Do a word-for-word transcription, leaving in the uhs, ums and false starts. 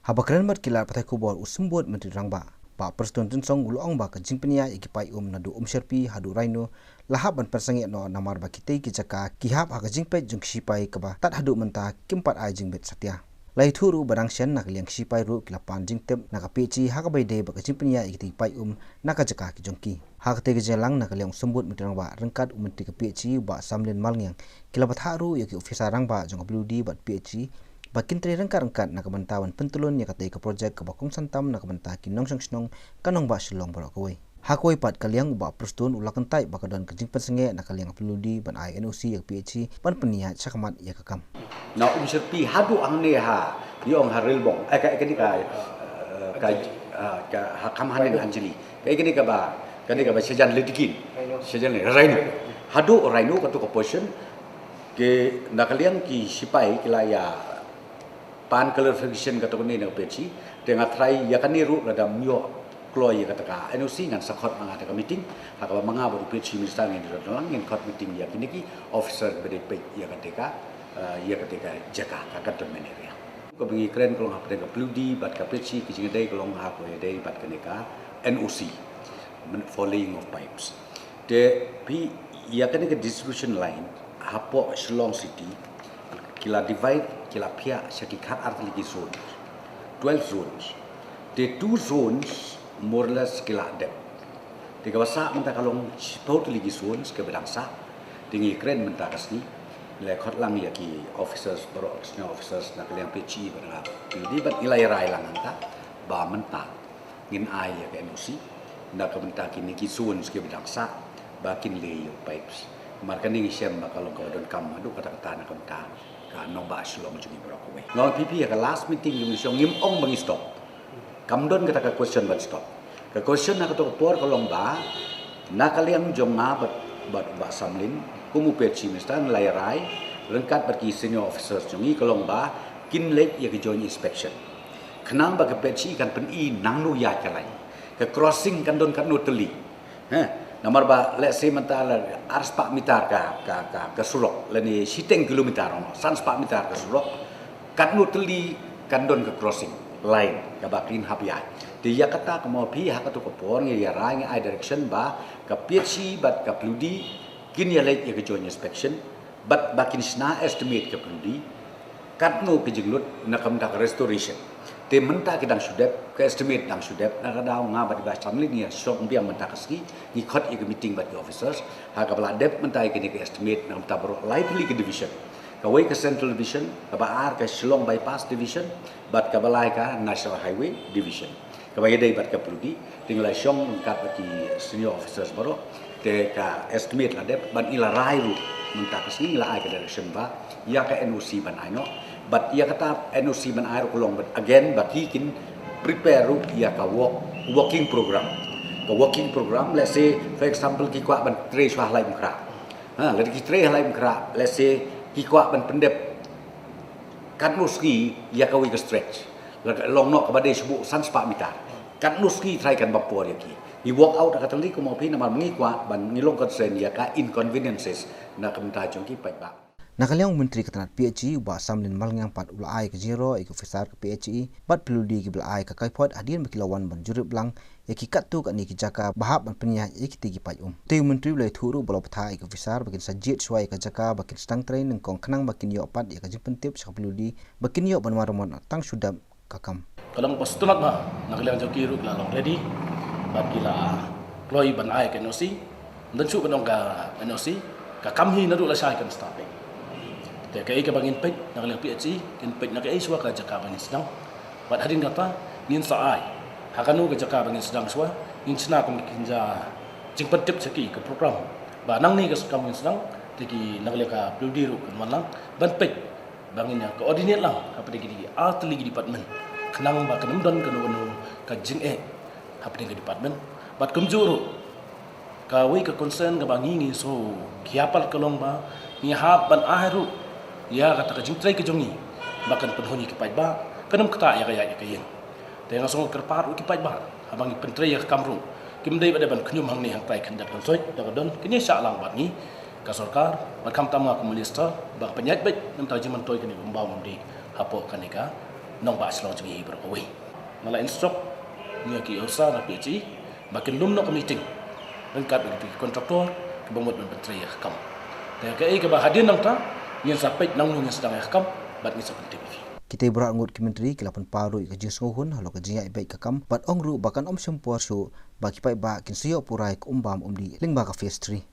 Haba kren bad ki lad pathai khubor u Symbud Myntri Rangbah, Bah Prestone Tynsong u la ong ba ka jingpynïaid ïa ki paid um naduh Umshyrpi haduh Raino la hap ban pynsangeh noh namar ba kitei ki jaka ki hap ha ka jingpeit jong ki shipai kaba tad haduh mynta kim pat ai jingbit satia. La ïathuh ruh ba dang shen na ka liang ki shipai ruh ki la pan jingtip na ka P H E ha kaba ïadei bad ka jingpynïaid ïa kitei ki paid um na ka jaka ki jong ki. Ha katei ka jingïalang na ka liang u Symbud Myntri Rangbah ryngkat u Myntri ka P H E Bah Samlin Malngiang, ki la bthah ruh ïa ki officer rangbah jong ka P W D bad P H E ba kin trei ryngkat ryngkat na ka bynta ban pyntylun ïa katei ka projek kaba kongsan tam na ka bynta ki nongshong shnong ka nongbah Shillong baroh kawei. Ha kawei pat ka liang u Bah Prestone u la kyntait ba ka don ka jingpynsangeh na ka liang ka P W D ban ai N O C ïa ka P H E ban pynïaid shakhmat ïa ka kam. Na Umshyrpi haduh hangne ha, ïong ha Rilbong, eh, ka, kane ka, eh, ka, eh, ka, ha Khamhanen Anjali. Ka, kane kaba, kane kaba shajan Litikin. Shajan Raino. Haduh Raino kato ka portion, ke na ka liang ki shipai ki la ïa pan clarification kato kane na ka P H E, te nga tharai ïa kane ruh lada ym ïoh kloi ïa kata ka N O C ngan sa khot ma nga kata ka meeting, ha kaba ma nga bad u P H E minister ngin ïa don lang ngin khot meeting ïa kine ki officer ba dei peit ïa kata ka, eh, ïa kata ka jaka ka cantonment area. Kaba ngi kren ka long hapdeng ka P W D bad ka P H E ka jingïadei ka long ha kaba ïadei bad kane ka N O C, for laying of pipes. Te phi ïa kane ka distribution line hapoh Shillong City, ki la divide, ki la phiah sha ki khat ar tylli ki zones, twelve zones. Te two zones more or less ki la dep. Te kaba sah mynta ka long shiphew tylli ki zones kaba dang sah. Te ngi kren mynta ka sngi, la khot lang ïa ki officers baroh, senior officers na ka liang P H E bad na ka P W D bad ngi la ïa rai lang mynta ba mynta ngin ai ïa ka N O C na ka bynta kine ki zones kiba dang sah ba kin lay ïa u pipes. Namar kane ngi shem ba ka long kaba donkam haduh katta katta na ka bynta ka nongbah Shillong jong ngi baroh kawei. Nga ong ïa phi, phi, ha ka last meeting jong ngi shong ngim ong ba ngi stop. Kam don kata ka question ban stop. Ka question ha kato ka por ka long ba na ka liang jong nga bad, bad u Bah Samlin kum u P H E minister ngi la ïa rai ryngkat bad ki senior officers jong ngi ka long ba kin leit ïa ka joint inspection. Khnang ba ka P H E kan pyni nangno ïaid ka line. Ka crossing kan don katno tylli. Heh, namar ba, let's say, mynta la ar spah meter ka, ka, ka, ka surok, lane shiteng kilometer, ono, san spah meter ka surok, katno tylli kan don ka crossing line kaba kin hap ïaid. Te ïa kata ka mut phi ha kato ka por ngi ïa rai, ngi ai direction ba ka P H E bad ka P W D kin ïa leit ïa ka joint inspection, bad ba kin shna estimate ka P W D katno ka jinglut na ka bynta ka restoration. Te mynta ki dang shu dep, ka estimate dang shu dep, na ka daw nga bad i Bah Samlin ngi ïa shong biang mynta ka sngi, ngi khot ïa ka meeting bad ki officers, ha kaba la dep mynta ïa kine ka estimate na ka bynta baroh lai tylli ka division. Kawei ka Central Division, kaba ar ka Shillong Bypass Division, bad kaba lai ka National Highway Division. Kaba ïadei bad ka P W D, te ngi la shong ryngkat bad ki senior officers baroh, te ka estimate la dep, bad ngi la rai ruh mynta ka sngi ngi la ai ka direction ba ïa ka N O C ban ai noh, bad ïa kata N O C ban ai ruh ka long bad again ba ki kin prepare ruh ïa ka work, working program. Ka working program, let's say, for example, ki kwah ban trei shuwa ha Laitumkhrah. Ha, lada ki trei ha Laitumkhrah, let's say, ki kwah ban pyndep katno sngi ïa kawei ka stretch. Lada long noh kaba dei shibun san spah meter, katno sngi trai kan bam por ïa ki. Ngi work out ha ka tang li kumno phi namar ngi kwah ban ngi long concern ïa ka inconveniences na ka bynta jong ki paidbah. Na ka liang u Myntri ka tnat P H E u Bah Samlin Malngiang pat u la ai ka jingïaroh ïa ki officer ka P H E bad P W D kiba la ai ka kaiphod hadien ba ki la wan ban jurip lang ïa ki katto katne ki jaka ba hap ban pynïaid ïa kitei ki paid um. Te u Myntri u la ïathuh ruh ba la bthah ïa ki officer ba kin sa jied shuwa ïa ka jaka ba kin sdang trei nyngkong khnang ba kin ïoh pat ïa ka jingpyntip sha ka P W D ba kin ïoh ban wanrah mon tang shu dep ka kam. Ka long ba sngewtynnat ba na ka liang jong ki ruh ki la long ready bad ki la kloi ban ai ka N O C. Ym don shuh ka dong ka N O C, ka kam hi naduh lashai kan start. Te kaei kaba ngin peit na ka liang P H E, ngin peit na kaei shuwa ka jaka ba ngin sdang. Bad hadien kata ngin sa ai ha kano ka jaka ba ngin sdang shuwa, ngin shna kum ka jingpyntip sha ki ka program ba nangne ka kam ngin sdang, te ki na ka liang ka P W D ruh kan wan lang ban peit ba ngin ïa coordinate lang hapdeng kine ki ar tylli ki department khnang ba kan ym don kano kano ka jingeh hapdeng ka department. Bad kumjuh ruh kawei ka concern kaba ngi ngi sngewkhia pat ka long ba ngi hap ban ai ruh ïa kata ka jingtrei ka jong ngi ba kan pynhun ïa ki paidbah, kan ym ktah ïa ka ïaid ïa ka ïeng. Te nga sngewkyrpad ruh ki paidbah haba ngi pyntrei ïa ka kam ruh, kim dei ba dei ban khñium hangne hangtai khyndiat khynsoit, da ka don kine shah lang bad ngi ka sorkar, bad khamtam nga kum u minister ba ka pynïaid beit na ka bynta jingmyntoi kane ka Umbau Umdih hapoh kane ka nongbah Shillong jong ngi baroh kawei. Nga la instruct ïa ki officer na P H E ba kin lum noh ka meeting ryngkat bad ki contractor kiba mut ban pyntrei ïa ka kam. Te kaei kaba hadien nangta ngin sa peit nangno ngin sdang ïa ka kam bad ngin sa pyntip ïa phi. Kitei baroh arngut ki myntri ki la pynpaw ruh ïa ka jingsngewhun halor ka jingïaid beit ka kam bad ong ruh ba kan ym shym por shuh ba ki paidbah kin sa ïoh pura ïa ka um bam um dih lyngba ka phase three.